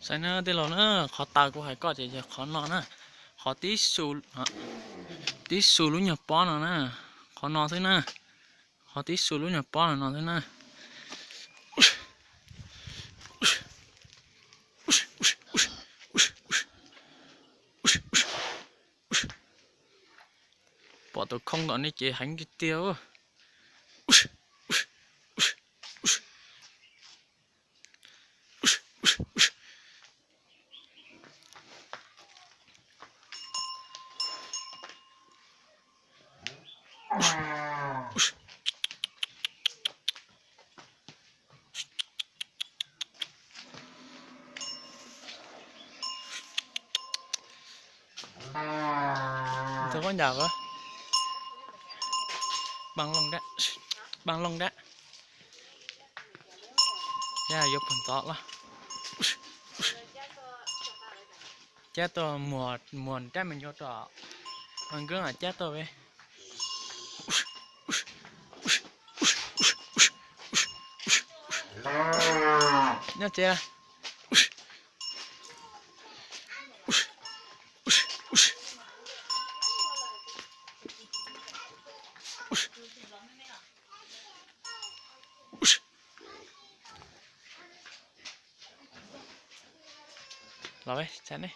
Saib na tij laug na, qhov taw kuv hais koj ces yog qhov no na, qhov tib su, tib su lub nyuag pob no na, qhov no xwb na, qhov tib su lub nyuag pob no no xwb na. Pom tus khoo tom nej ces heev tiag tiag. Tus koj ncaws, pab looj dab, pab looj dab. Yog yuav pug ntxov los, cab tuaj muag dab me nyuam rau, mas nkawd cab tuaj ve. Nyob tsev. Los, tsa ne.